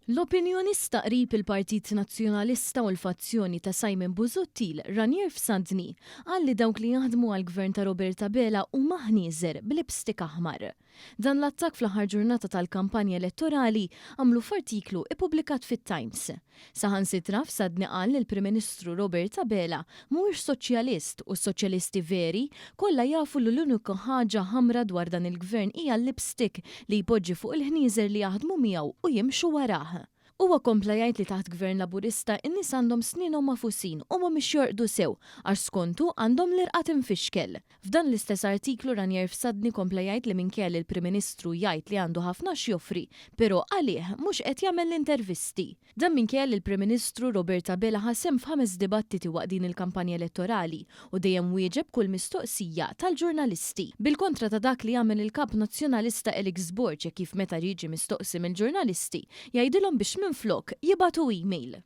L-opinjonista qrib il-Partit Nazzjonalista u l-fazzjoni ta' Simon Busuttil, Ranier Fsadni, qal li dawk li jaħdmu għall-Gvern ta' Robert Abela huma ħnieżer b'lipstick aħmar. Dan l-attakk fl-aħħar ġurnata tal-kampanja elettorali għamlu f'artiklu ippubblikat fit-Times. Saħansitra Fsadni qal li l-Prim Ministru Robert Abela mhuwiex soċjalist u s-soċjalisti veri kollha jafu li l-unika ħaġa ħamra dwar dan il-Gvern hija l-lipstick li jpoġġi fuq il-ħnieżer li jaħdmu miegħu u jimxu warah. Huwa kompla jgħid li taħt Gvern Laburista n-nies għandhom snienhom magħfusin u mhumiex jorqdu sew għax skontu għandhom l-irqad imfixkel. F'dan l-istess artiklu Ranier Fsadni kompla jgħid li minkejja li l-Prim Ministru jgħid li għandu ħafna x'joffri, però għalih mhux qed jagħmel l-intervisti. Dan minkejja li l-Prim Ministru Robert Abela ħa sehem f'ħames dibattiti waqt din il-kampanja elettorali u dejjem wieġeb kull mistoqsija tal-ġurnalisti. Bil-kontra ta' dak li għamel il-Kap Nazzjonalista Alex Borg hekk kif meta jiġi mistoqsi mill-ġurnalisti jgħidilhom biex minflok jibagħtu email.